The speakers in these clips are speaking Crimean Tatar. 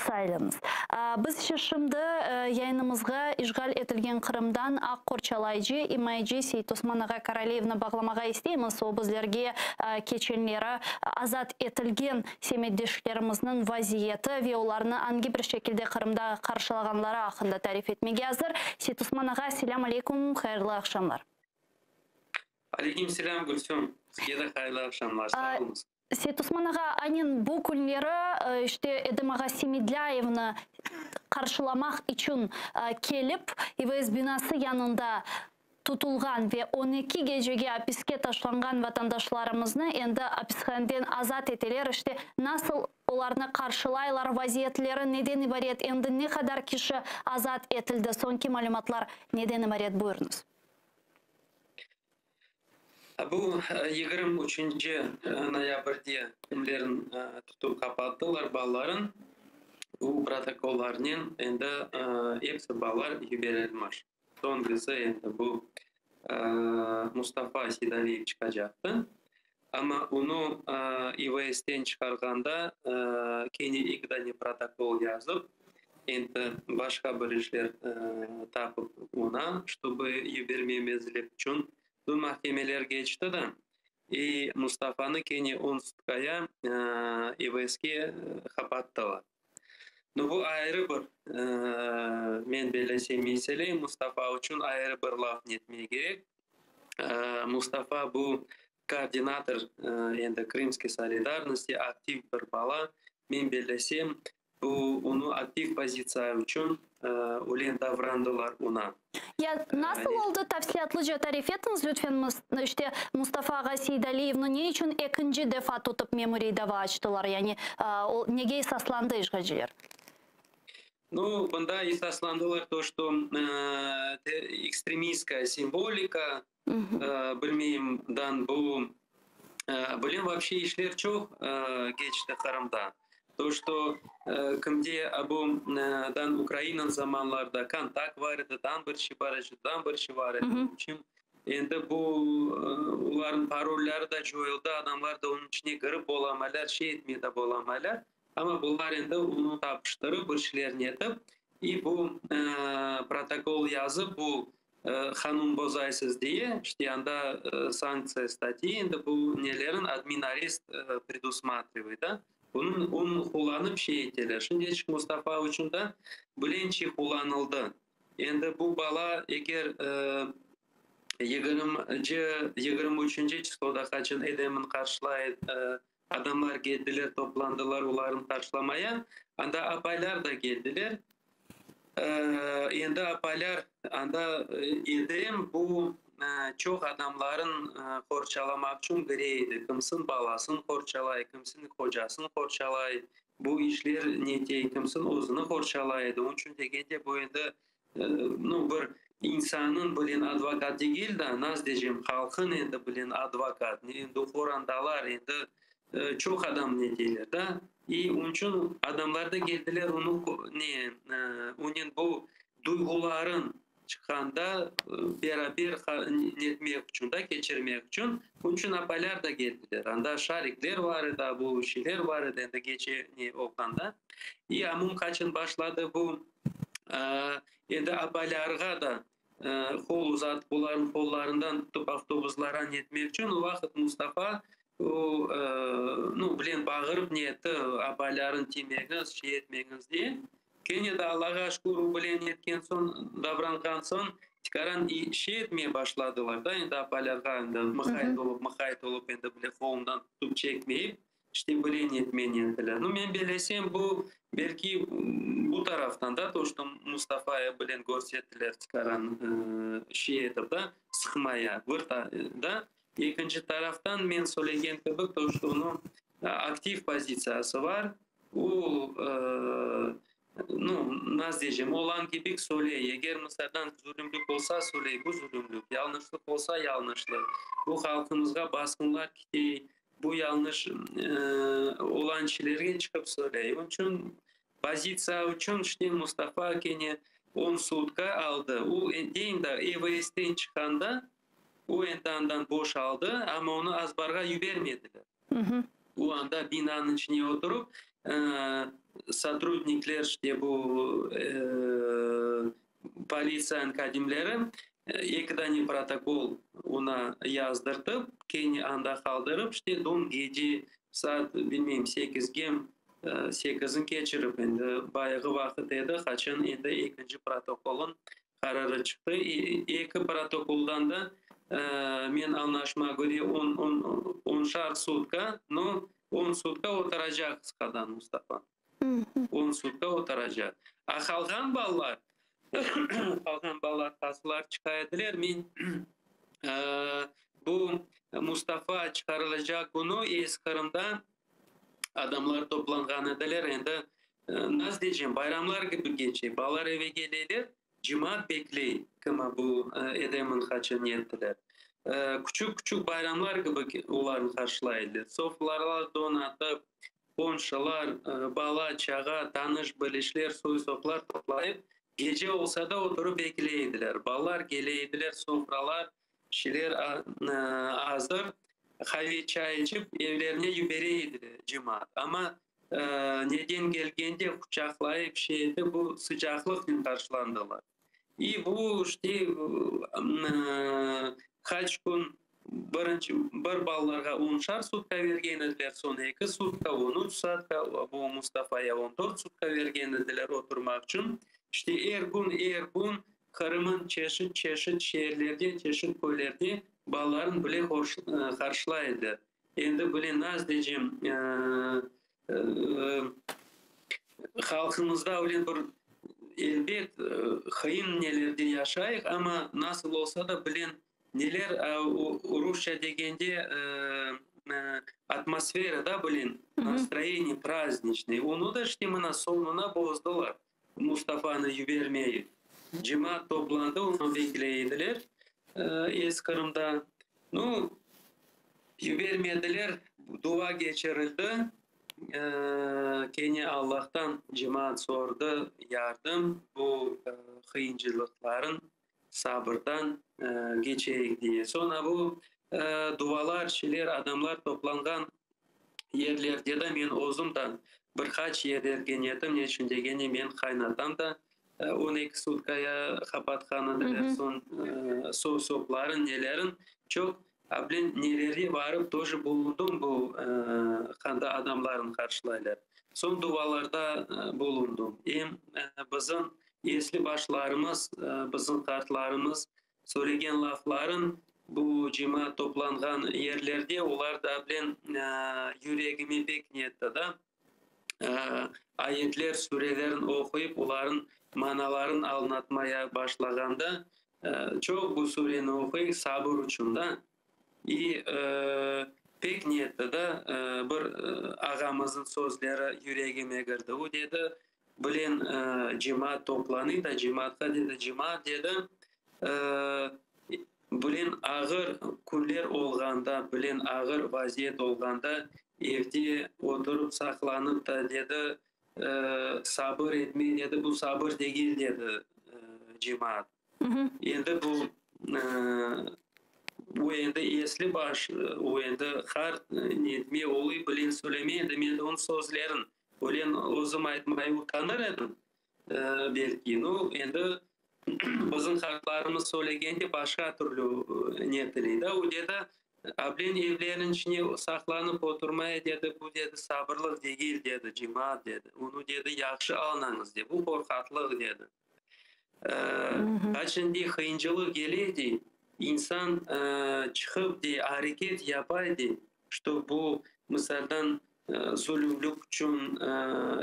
Sayılıñız. Biz ise şimdi yayınımızğa işğal etilgen Qırımdan aq qorçalayıcı, imayeci Seytosman ağa Karaliyevni bağlamağa isteymiz. O bizlerge keçenleri azat etilgen semetdeşlerimizniñ vaziyeti ve olarnı angi bir şekilde Qırımda qarşılağanları aqqında tarif etmege azır. Seytosman ağa, selâm aleykum, hayırlı aqşamlar. Aleyküm selâm, Gülsüm. Sizge de hayırlı aqşamlar. Sağ oluñız. Seytosman ağa, aynen bu künleri işte Edem ağa Semedlâyevni qarşılamaq içün kelip, İVS binası yanında tutulğan ve 12 gecege apiske taşlanğan vatandaşlarımıznı endi apishaneden azat eteler. İşte nasıl olarnı qarşılaylar, vaziyetleri neden ibaret, endi ne qadar kişi azat etildi, soñki malümatlar neden ibaret, buyurıñız. Bu 23 noyabrde kimlerin tutıp qapattılar balaların, bu protokollarnen endi episi balalar yiberilmiş. Soñkisi endi bu Mustafa Seydaliyev çıqacaqtı. Amma onı İVS-ten çıqarğanda kene eki dane protokol yazıp, endi başqa bir işler tapıp oña, ştobı yibermemezlik içün. Bu mahkemeler keçti da, i Mustafanı kene on sutkaya İVS-ke qapattılar. Nu, bu ayrı bir, men bellesem, mesele, Mustafa içün ayrı bir laf netmege kerek. Mustafa bu koordinator endi Krımskiy solidarnosti, aktiv bir bala. Men bellesem, bu onı aktiv pozitsiya içün öyle davrandılar oña. Ya nasıl oldı, tafsilâtlıca tarif etiñiz, lütfen, işte Mustafa ağa Seydaliyevni ne içün ekinci defa tutıp memuriy dava açtılar, yani o nege esaslandı işğalciler? Nu, bunda esaslandılar to, что ekstremistskaya simvolika, bilmeyim, dan bu, bilem, вообще işler çoq keçti Qırımda. To, что kimde bu dan Ukraina zamanlarda kontakt bar edi, dan bir şey bar edi, dan bir şey bar edi. İçün endi bu olarnıñ parolleri da coyuldı, adamlar da onıñ içine kirip olamaylar, şey etmey de olamaylar. Amma bular endi onı tapıştırıp, bir şeylerni etip, i bu protokol yazıp, bu qanun bozaysız diye, işte anda sanktsiya statyi, endi bu nelerin admin arest predusmatrivayt da, bunıñ onı qullanıp şey eteler. Şimdiçik Mustafa içün da bilençi qullanıldı. Endi bu bala eger 23-nci çisloda qaçın Edemni qarşılay, adamlar keldiler, toplandılar olarnı qarşılamaya, anda apaylar da keldiler. Endi apaylar anda Edem bu çoq adamların qorçalamaq içün kire edi. Kimsin balasın qorçalay, kimsin qocasın qorçalay, bu işler netey, kimsin özüni qorçalay edi. Onıñ içün degende bu endi, nu, bir insannıñ bilen advokat degil da, nasıl diycem, halqın endi bilen advokat, endi qorantalar, endi çoq adam neteyler da. I onıñ içün adamlar da keldiler onı ne, onen bu duyğuların çıqqanda beraber netmek içün da, keçirmek içün, onıñ içün apaylar da keldiler. Anda şarikler bar edi, bu şeyler bar edi endi gece ne olğanda. I amum qaçın başladı bu, endi apaylarğa da qol uzatıp, olarnıñ qollarından tutıp avtobuslara netmek içün, o vaqıt Mustafa o, nu, bilen bağırıp netti, apayların tiymeñiz, şey etmeñiz diye. Kene de Allağa şükür, o bilen netken soñ, davranğan soñ, tikaran şey etmeye başladılar da, endi apaylarğa endi mıqayt olıp, mıqayt olıp, endi bile qolundan tutıp çekmeyip, işte bile netmeye nettiler. Nu, men bellesem, bu belki bu taraftan da, to, что Mustafa bilen körsettiler tikaran şey etip da, sıqmaya bir da. Ekinci taraftan men söylegen kibi, to, что onıñ aktiv pozitsiyası bar, o, nu, nasıl diyeceğim, olan kibi söyley. Eger misaldan zulümlik olsa, söyley, bu zulümlik, yañlışlıq olsa, yañlışlıq. Bu halqımızğa basqınlar ketey, bu yañlış olan şeylerge çıqıp söyley. Onıñ içün pozitsiya içün işte Mustafa kene 10 sutka aldı. O deyim da, İVS-ten çıqqanda o endi andan boşaldı, amma onı azbarğa yibermediler. O anda binanıñ içine oturıp, Sotrudnikler, işte bu politsiyanıñ hadimleri eki dane protokol oña yazdırtıp, kene anda qaldırıp, işte dün gece saat, bilmeyim, sekizge, sekizin keçirip, endi bayağı vaqıt edi, qaçan endi ekinci protokolın qararı çıqtı. Eki protokoldan da, men añlaşma köre, on, on, onşar sutka, no, on sutka oturacaq qısqadan Mustafa. On sutka oturacaq. A qalğan balalar, qalğan balalar qasılar çıqa ediler. Men bu Mustafa çıqarılacaq künü Eski Qırımda adamlar toplanğan ediler. Endi, nasıl diycem, bayramlar kibi keçe. Balalar eve keleler, cemaat bekley, kima bu Edem'in qaçan ettiler. Küçük-küçük bayramlar kibi olarnı qarşılay ediler. Sofralar donatıp, qomşular, bala-çağa, tanış-bilişler, soy-soplar toplayıp, gece olsa da oturıp bekley ediler. Balalar kele ediler, sofralar, şeyler azır, qave çay içip, evlerine yibere ediler cemaat. Amma neden kelgende quçaqlayıp şey etip, bu sıcaqlıqnen qarşılandılar. I bu işte qaç kün birinci bir balalarğa onşar sutka bergen ediler, soñ eki sutka, 13 sutka, bu Mustafaya 14 sutka bergen ediler oturmaq içün. İşte er kün, er kün Qırımın çeşit çeşit şeerlerde, çeşit köylerde balaların bile qarşılay ediler. Endi bile naz diycem, halqımızda öyle bir elbet qıyın nelerde yaşayıq, amma nasıl olsa da bilen neler rusça degende atmosfera da bilen настроение праздничный. Onı da işte mına soñuna bozdılar Mustafanı yibermeyip. Cemaat toplandı, onı bekley ediler Eski Qırımda. Nu, yibermediler, dua keçirildi. Kene Allahtan cemaat sordı yardım bu qıyıncılıqların sabırdan keçeyik diye. Soñra bu dualar, şeyler, adamlar toplanğan yerlerde de men özüm de bir qaç yerlerge netim, ne içün degende men qaynatam da 12 sutkaya qapatqan ediler, soñ soy-sopların, nelerin çoq ablen nelerge barıp тоже bulundım bu qanda adamların qarşılaylar. Soñ dualarda bulundım. Em bizim esli başlarımız, bizim qartlarımız söylegen lafların bu cemaat toplanğan yerlerde olar da bilen yüregime pek netti da. Ayetler, surelerin oquyıp, oların manaların añlatmaya başlağanda çoq bu sureni oquy sabır içün da. I pek netti da bir ağamıznıñ sözleri yüregime kirdi. O dedi, bilen cemaat toplanıy da, cemaatqa dedi, cemaat dedi, bilen ağır künler olğanda, bilen ağır vaziyet olğanda evde oturıp saqlanıp da dedi, sabır etmey dedi, bu sabır degil dedi cemaat. Endi bu o endi esli baş, o endi qart netme oluy bilen söylemey endi, men onıñ sözlerin ölen özüm aytmaya utanır edim belki. Nu, endi bizim qartlarımız söylegende başqa türlü netiley da. O dedi, ablen evleriniñ içine saqlanıp oturmaya dedi, bu dedi sabırlıq degil dedi, cemaat dedi. Onı dedi yahşı alınañız dedi, bu qorqaqlıq dedi. Qaçın qıyıncılıq kele dey, insan çıqıp dey, areket yapay dey, что bu misaldan zulümlük içün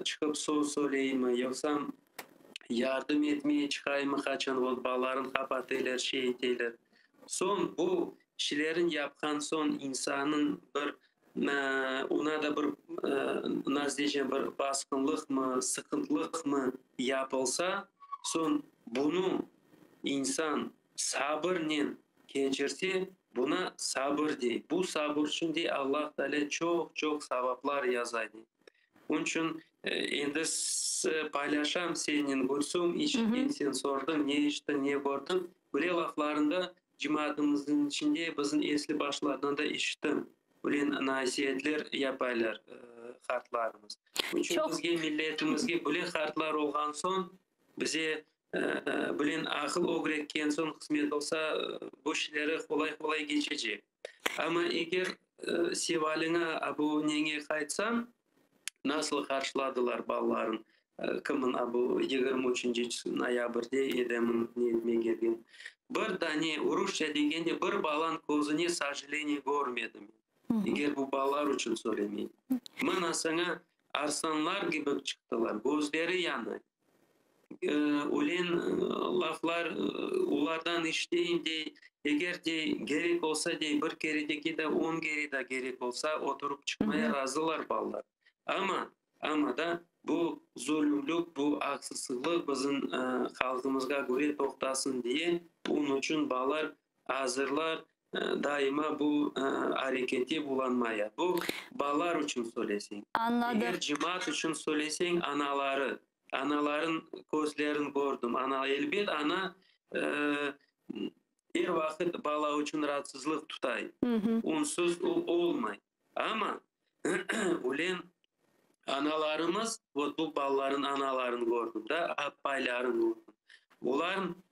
çıqıp söz söyleymi, yoqsa yardım etmeye çıqaymı qaçan вот balaların qapataylar, şey eteyler. Soñ bu işlerin yapqan soñ insannıñ bir ona da bir nasıl diyeceğim bir basqınlıqmı, sıqıntılıqmı yapılsa, soñ bunı insan sabırnen keçirse, buna sabır dey. Bu sabır içün dey Allah Teala çoq-çoq savaplar yazay dey. Onıñ içün endi paylaşam sennen Gülsüm, işitken sen sordıñ, ne işittiñ, ne kördiñ. Böyle laflarında cemaatımıznıñ içinde bizim esli başlardan da işittim. Böyle nasihatler yapaylar. qartlarımız. Onıñ içün bizge, milletimizge böyle qartlar olğan soñ, bize böyle aqıl ögretken soñ, qısmet olsa, bu şeyleri qolay-qolay keçecek. Amma eger sevaliña, bu nege qaytsam, nasıl qarşıladılar balaların, kimin bu 23 noyabrde Edem'in ne kelgen. Bir dane, rusça degende, bir balanıñ közüne сожаление körmedim. Eger bu balalar içün söylemeyim. Mına saña arslanlar kibi çıqtılar, közleri yana. Ölen laflar olardan işteyim de, eger de kerek olsa de, bir keredeki de 10 kere de kerek olsa, oturıp çıqmaya razılar balalar. Amma da bu zulümlük, bu aqsızlıq bizim halqımızğa köre toqtasın diye, bunıñ içün balalar azırlar daima bu arekette bulunmaya. Bu balalar içün söyleseñ. Añladım. Eger cemaat içün söyleseñ, anaları, anaların közlerin kördim. Ana, elbet, ana er vaqıt bala içün raatsızlıq tutay. Onsuz olmay. Amma ölen analarımız, вот bu balaların anaların kördim da, apayların kördim.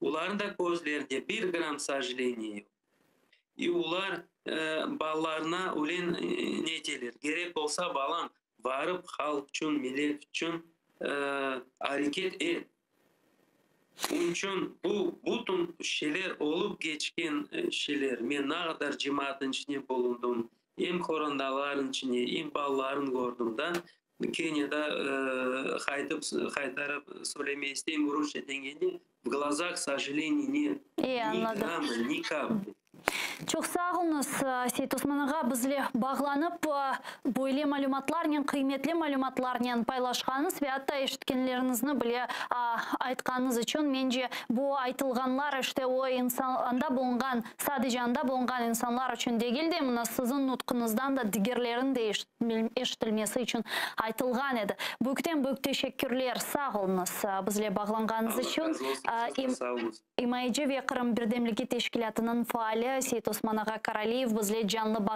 Olarnıñ da közlerinde bir gram сожаление yoq. И olar balalarına ölen ne deyler? Kerek olsa, balam, varıp halq içün, millet içün areket et. Onıñ içün bu bütün şeyler olıp keçken şeyler. Men ne qadar cemaatnıñ içinde bulundım, em qorantalarnıñ içinde, em balaların kördim da. Kenyada qaytıp qaytarıp söylemey isteyim, rusça degende, в глазах сожаления нет. İyi, Ни añladım. грамма, ни капли. Çoq sağ oluñız, Seytosman ağa, bizle bağlanıp, böyle malümatlarnen, qıymetli malümatlarnen paylaşqanıñız ve atta eşitkenleriñizni bile aytqanıñız içün, mence bu aytılğanlar işte o insan, anda bulunğan, sadece anda bulunğan insanlar içün degil de, mına siziñ nutqıñızdan da digerlerin de eşitilmesi içün aytılğan edi. Büyükten büyük teşekkürler, sağ oluñız bizle bağlanğanıñız içün. Sağ oluñız. İmayeci ve Qırım Birdemligi Teşkilâtınıñ faali Seytosman ağa Karaliyev bizle canlı.